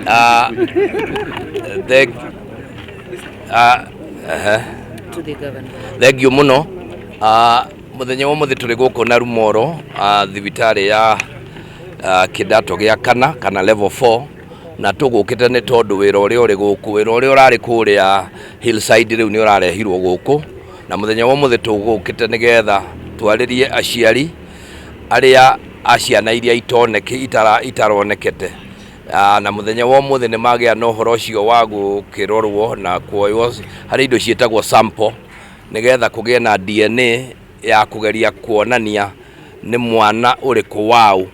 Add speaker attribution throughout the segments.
Speaker 1: Ah, thank ah, ehe.
Speaker 2: To the governor.
Speaker 1: Thengiũ mũno. Ah, mũthenya wa ũmũthĩ tũrĩ gũkũ Narumoro, ah, thibitarĩ ya ah, kĩdato gĩa kana kana level 4, na tũgũkĩte nĩ tondũ wĩra ũrĩa ũrĩ gũkũ, wĩra ũrĩa ũrarĩ kũrĩa Hillside rĩu nĩ ũrarehirwo gũkũ, na mũthenya wa ũmũthĩ tũgũkĩte nĩgetha twarĩrie aciari arĩa a ciana iria itoneke, itara, itaronekete. Ah, na mũthenya wa ũmũthĩ nĩ magĩa na ũhoro ũcio wa gũkĩrorwo na kuoywo harĩ indo ciĩtagwo sample nĩgetha kũgĩe na DNA ya kũgeria kuonania nĩ mwana ũrĩkũ waũ.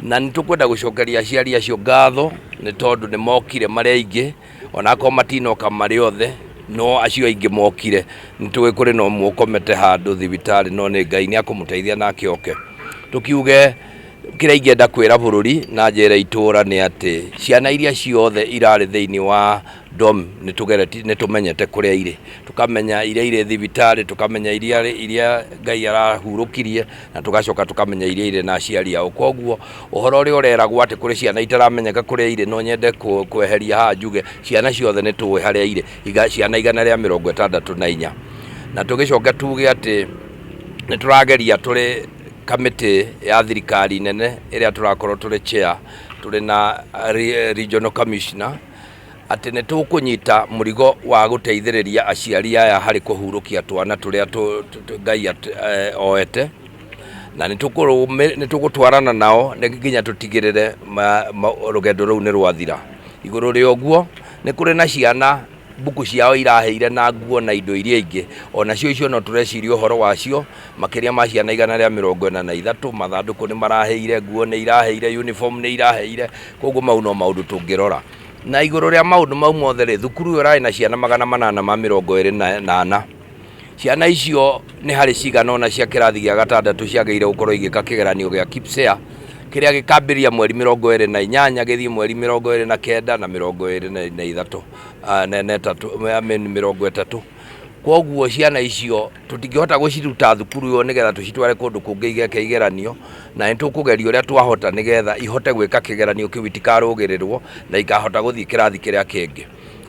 Speaker 1: Na nĩ tũkwenda gũcokeria aciari acio ngatho nĩ tondũ nĩ mokire marĩ aingĩ, ona akorwo matinoka marĩ othe, no acio aingĩ mokire. Nĩ tũĩ kũrĩ na ũmwe ũkomete handũ thibitarĩ, no nĩ Ngai nĩ akũmũteithia nake oke. Tũkiuge kĩrĩa ingĩenda kwĩra bũrũri na njĩre itũra nĩ atĩ ciana iria ciothe irarĩ thĩinĩ wa dorm nĩ tũgeretie, nĩ tũmenyete kũrĩa irĩ. Tũkamenya iria irĩ thibitarĩ, tũkamenya iria iria Ngai arahurũkirie, na tũgacoka tũkamenya iria irĩ na aciari ao. Koguo ũhoro ũrĩa ũreragwo atĩ kũrĩ ciana itaramenyeka kũrĩa irĩ, no nyende kweheria haha njuge ciana ciothe nĩ tũĩ harĩa irĩ, ciana 164. Na tũgĩcoke tuge atĩ nĩ tũrageria tũrĩ kamĩtĩ ya thirikari nene ĩrĩa tũrakorwo tũrĩ chair, tũrĩ na regional commissioner, atĩ nĩ tũkũnyita mũrigo wa gũteithĩrĩria aciari aya harĩ kũhurũkia twana tũrĩa Ngai oete, na nĩ tũgũtwarana nao nginya tũtigĩrĩre rũgendo rũu nĩ rwathira. Igũrũ rĩa ũguo, nĩ kũrĩ na ciana mbuku ciao irahĩire na nguo na indo iria ingĩ, onacio icio no tũreciria ũhoro wacio, makĩria ma ciana 143, mathandũkũ nĩ marahĩire, nguo nĩ irahĩire, uniform nĩ irahĩire, koguo mau no maũndũ tũngĩrora. Na igũrũ rĩa maũndũ mau mothe rĩ, thukuru ĩyo ĩrarĩ na ciana 824. Ciana icio nĩ harĩ cigana ũna cia kĩrathi gĩa gatandatũ ciagĩrĩire gũkorwo igĩka kĩgeranio gĩa KPSEA kĩrĩa gĩkambĩrĩria mweri 28 gĩthiĩ mweri 29 na 23, na ĩtatũ, I mean 30. Koguo ciana icio tũtingĩhota gũciruta thukuru ĩyo nĩgetha tũcitware kũndũ kũngĩ igeke igeranio, na nĩ tũkũgeria ũrĩa twahota nĩgetha ihote gwĩka kĩgeranio kĩu itikarũgĩrĩrwo na ikahota gũthiĩ kĩrathi kĩrĩa kĩngĩ.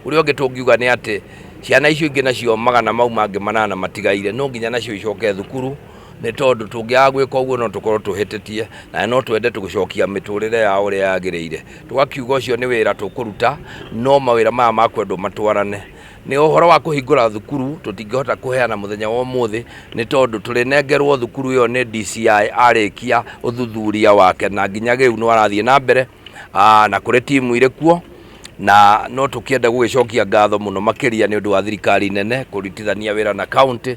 Speaker 1: Ũrĩa ũngĩ tũngiuga nĩ atĩ ciana icio ingĩ nacio magana mau mangĩ manana matigaire no nginya nacio icoke thukuru, nĩ tondũ tũngĩaga gwĩka ũguo no tũkorwo tũhĩtĩtie na no twende gũcokia mĩtũrĩre yao ũrĩa yagĩrĩire. Tũgakiuga ũcio nĩ wĩra tũkũruta, no mawĩra maya makwendwo matwarane. Nĩ ũhoro wa kũhingũra thukuru tũtingĩhota kũheana mũthenya wa ũmũthĩ nĩ tondũ tũrĩnengerwo thukuru ĩyo nĩ DCI arĩkia ũthuthuria wake, na nginya rĩu no arathiĩ na mbere na kũrĩ timu irĩ kuo, na no tũkĩende gũgĩcokia ngatho mũno makĩria nĩ ũndũ wa thirikari nene kũrutithania wĩra na county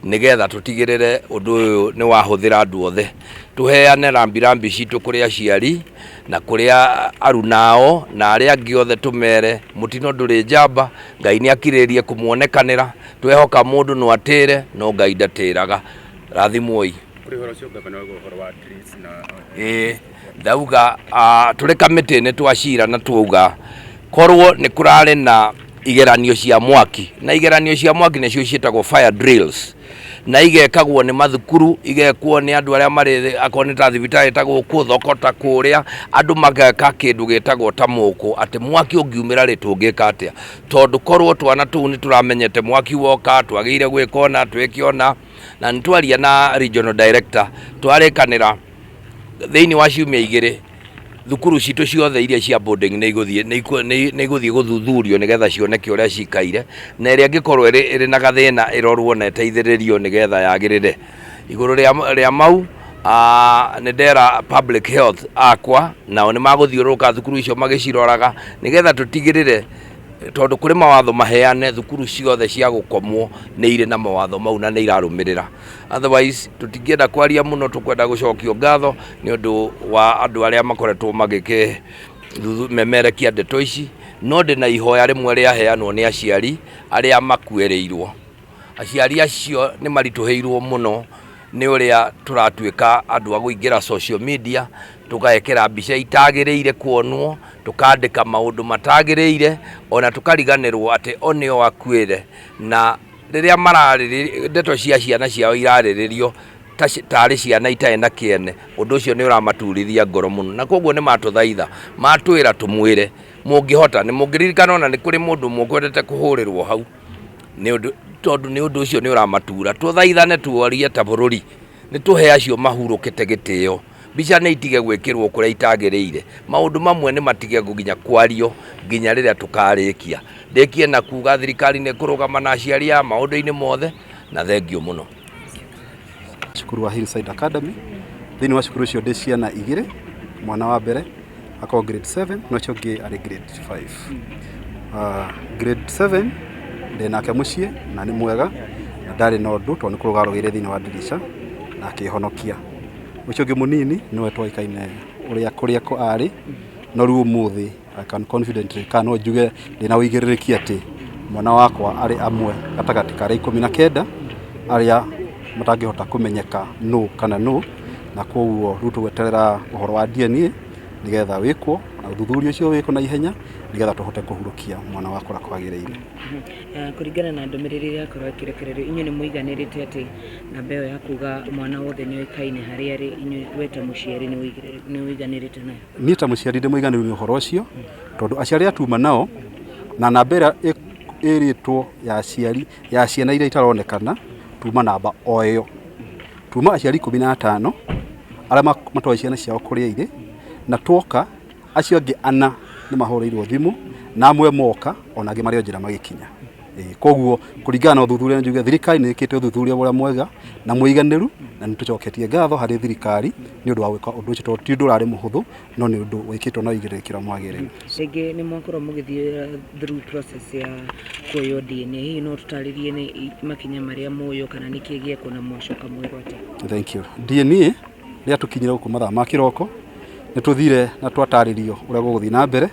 Speaker 1: nĩgetha tũtigĩrĩre ũndũ ũyũ nĩ wahũthĩra andũ othe. Tũheane rambirambi citũ kũrĩ aciari na kũrĩ aruna ao na arĩa angĩ othe tũmere mũtino ndũrĩ njamba, Ngai nĩ akirĩrĩrie kũmuonekanĩra, twehoka mũndũ no atĩre no Ngai ndatĩraga. Rathimwoi.
Speaker 3: Kũrĩ ũhoro ũcio ngavana wauga ũhoro wa trees na
Speaker 1: Ĩĩ ndauga tũrĩ kamĩtĩ nĩ twacira na twauga korwo nĩ kũrarĩ na igeranio cia mwaki, na igeranio cia mwaki nĩcio ciĩtagwo fire drills, na igekagwo nĩ mathukuru, igekwo nĩ andũ arĩa marĩ akorwo nĩ ta thibitarĩ ta gũkũ, thoko ta kũrĩa, andũ mageka kĩndũ gĩtagwo ta mũkũ, atĩ mwaki ũngiumĩra rĩ tũngĩka atĩa, tondũ korwo twana tũu nĩ tũramenyete mwaki woka twagĩrĩire gwĩka ũna, twĩke ũna, na nĩ twaria na regional director twarĩkanĩra thĩinĩ wa ciumia igĩrĩ thukuru citũ ciothe iria cia boarding nĩ igũthiĩ nĩ igũthiĩ gũthuthurio nĩgetha cioneke ũrĩa cikaire, na ĩrĩa ĩngĩkorwo ĩrĩ na gathĩna ĩrorwo na ĩteithĩrĩrio nĩgetha yagĩrĩre. Igũrũ rĩa mau nĩ ndera public health akwa nao nĩ magũthiũrũrũka thukuru icio magĩciroraga nĩgetha tũtigĩrĩre tondũ kũrĩ mawatho maheane thukuru ciothe cia gũkomwo nĩ irĩ na mawatho mau na nĩ irarũmĩrĩra. Otherwise tũtingĩenda kwaria mũno, tũkwenda gũcokio ngatho nĩ ũndũ wa andũ arĩa makoretwo magĩkĩ memerekia ndeto ici, no ndĩna ihoya rĩmwe rĩaheanwo nĩ aciari arĩa makuĩrĩirwo. Aciari acio nĩ maritũhĩirwo mũno nĩ ũrĩa tũratuĩka andũ a kũingĩra social media, tũgekĩra mbica itagĩrĩire kuonwo, tũkandĩka maũndũ matagĩrĩire, ona tũkariganĩrwo atĩ o nĩo akuĩre, na rĩrĩa mararĩrĩria, ndeto cia ciana ciao irarĩrĩrio, Tarĩ ciana itarĩ na kĩene. Ũndũ ũcio nĩ ũramaturithia ngoro mũno, na koguo nĩ matũthaitha, matwĩra tũmwĩre mũngĩhota nĩ mũngĩririkana ona nĩ kũrĩ mũndũ ũmwe ũkwendete kũhũrĩrwo hau nĩ ũndũ tondũ nĩ ũndũ ũcio nĩ ũramatura. Tũthaithane tuorie ta bũrũri nĩ tũhe acio mahurũkĩte gĩtĩo. Mbica nĩ itige gwĩkĩrwo kũrĩa itagĩrĩire. Maũndũ mamwe nĩ matige nginya kwario nginya rĩrĩa tũkarĩkia. Ndĩkie na kuga thirikari nĩ ĩkũrũgama na aciari aya maũndũ-inĩ mothe na thengiũ mũno.
Speaker 2: Cukuru wa Hillside Academy, thĩinĩ wa cukuru ũcio ndĩ ciana igĩrĩ, mwana wa mbere akoragwo grade 7 na ũcio ũngĩ arĩ grade 5. Grade 7 ndĩ nake mũciĩ na nĩ mwega na ndarĩ na ũndũ tondũ nĩ kũrũga arũgĩire thĩinĩ wa ndirica na akĩhonokia. Ũcio ũngĩ mũnini nĩwe twoĩkaine ũrĩa kũrĩa arĩ no rĩu ũmũthĩ I can confidently kana no njuge ndĩna ũigĩrĩrĩki atĩ mwana wakwa arĩ amwe gatagatĩ ka arĩa 19 arĩa matangĩhota kũmenyeka nũ kana nũ, na koguo rĩu tũgweterera ũhoro wa DNA nĩgetha wĩkwo na ũthuthuria ũcio wĩkwo na ihenya nĩgetha tũhote kũhurũkia mwana wakwa ũrĩa kwagĩrĩire.
Speaker 4: Kũringana na ndũmĩrĩri ĩrĩa yakorwo ĩkĩrekererio, inyuĩ nĩ mũiganĩrĩte atĩ namba ĩyo ya kuga mwana wothe nĩ oĩkaine harĩa arĩ, inyuĩ we ta mũciari nĩ ũiganĩrĩte nayo?
Speaker 2: Niĩ ta mũciari ndĩ mũiganĩru nĩ ũhoro ũcio, tondũ aciari arĩa tuma nao na namba ĩrĩa ĩrĩtwo ya aciari ya ciana iria itaronekana tuma namba o ĩyo. Tuma aciari 15 arĩa matoĩ ciana ciao kũrĩa irĩ, na twoka acio angĩ ana nĩ mahũrĩirwo thimũ na amwe moka ona angĩ marĩ o njĩra magĩkinya. Koguo kũringana na ũthuthuria njuge thirikari nĩ ĩkĩte ũthuthuria ũrĩa mwega na mũiganĩru na nĩ tũcoketie ngatho harĩ thirikari nĩ ũndũ wa gwĩka ũndũ ũcio tondũ ti ũndũ ũrarĩ mũhũthũ no nĩ ũndũ wĩkĩtwo na ũigĩrĩrĩki ũrĩa mwagĩrĩru.
Speaker 4: Rĩngĩ nĩ mwakorwo mũgĩthiĩ through process ya kuoywo DNA, hihi no ũtũtarĩrie nĩ makinya marĩa muoywo kana nĩ kĩĩ gĩekwo na mwacoka mwerwo atĩa?
Speaker 2: Thank you. DNA rĩrĩa tũkinyire gũkũ mathaa ma kĩroko nĩ tũthire na twatarĩrio ũrĩa gũgũthiĩ na mbere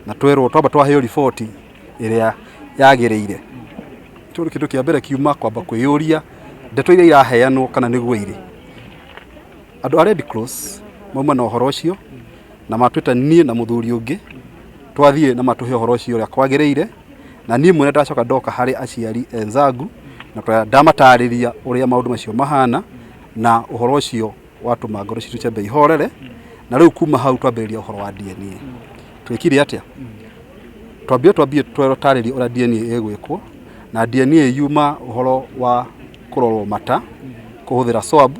Speaker 2: na twerwo twamba twaheo riboti ĩrĩa yagĩrĩire. Tondũ kĩndũ kĩa mbere kiuma kwamba kwĩyũria ndeto iria iraheanwo kana nĩguo irĩ. Andũ a Red Cross mauma na ũhoro ũcio na matwĩta niĩ na mũthuri ũngĩ twathiĩ na matũhe ũhoro ũcio ũrĩa kwagĩrĩire, na niĩ mwene ndacoka ndoka harĩ aciari enzangu na ndamatarĩria ũrĩa maũndũ macio mahana na ũhoro ũcio watũma ngoro citũ ciambe ihorere, na rĩu kuma hau twambĩrĩria ũhoro wa DNA. Twĩkire atĩa? Twambire twambie tũtarĩrie ũrĩa DNA ĩgwĩkwo, na DNA yuma ũhoro wa kũrorwo mata kũhũthĩra swab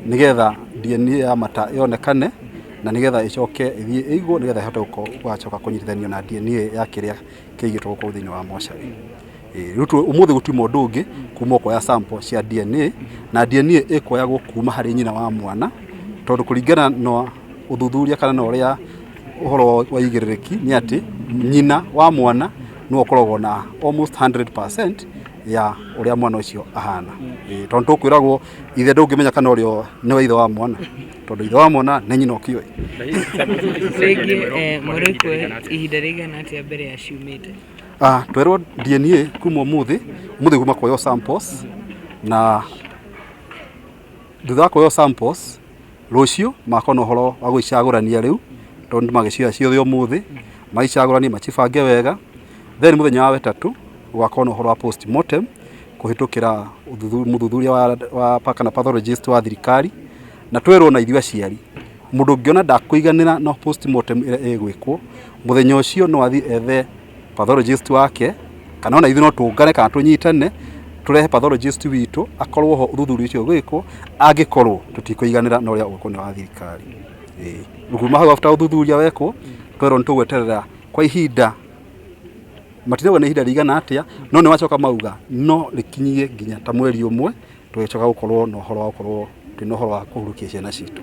Speaker 2: nĩgetha DNA ya mata yonekane na nĩgetha ĩcoke ĩthiĩ ĩigwo nĩgetha ĩhote gũgacoka kũnyitithanio na DNA ya kĩrĩa kĩigĩtwo gũkũ thĩinĩ wa mocarĩ. Rĩu ũmũthĩ gũtiuma ũndũ ũngĩ kuma kuoya sample cia DNA na DNA ĩkuoyagwo kuma harĩ nyina wa mwana tondũ kũringana na ũthuthuria kana na ũrĩa ũhoro wa ũigĩrĩrĩki nĩ atĩ nyina wa mwana nĩwe ũkoragwo na almost 100% ya ũrĩa mwana ũcio ahana. Tondũ tũkwĩragwo ithe ndũngĩmenya kana ũrĩa nĩwe ithe wa mwana tondũ ithe wa mwana nĩ nyina ũkĩũĩ.
Speaker 4: Rĩngĩ mũrĩkuoya ihinda rĩigana atĩa mbere ya ciumĩte?
Speaker 2: Twerwo DNA kuma ũmũthĩ, ũmũthĩ kuma kuoywo samples na thutha wa kuoywo samples rũciũ magakorwo na ũhoro wa gũicagũrania rĩu tondũ nĩmagĩcioya ciothe ũmũthĩ, magĩcagũranie macibange wega, then mũthenya wa wetatũ gũgakorwo na ũhoro wa postmortem kũhĩtũkĩra mũthuthuria wa kana pathologist wa thirikari, na twerwo na ithuĩ aciari mũndũ ũngĩona ndakũiganĩra na postmortem ĩrĩa ĩgwĩkwo, mũthenya ũcio no athiĩ ethe pathologist wake, kana ona ithuĩ no tũngane kana tũnyitane tũrehe pathologist witũ akorwo ho ũthuthuria ũcio ũgĩkwo, angĩkorwo tũtikũiganĩra na ũrĩa ũgwĩkwo nĩ wa thirikari. Ĩĩ, kuma hau after ũthuthuria wekwo, twerwo nĩ tũgweterera kwa ihinda, matirauga nĩ ihinda rĩigana atĩa, no nĩ macoka mauga no rĩkinyie nginya ta mweri ũmwe, tũgĩcoka gũkorwo na ũhoro wa gũkorwo twĩna ũhoro wa kũhurukia ciana citũ.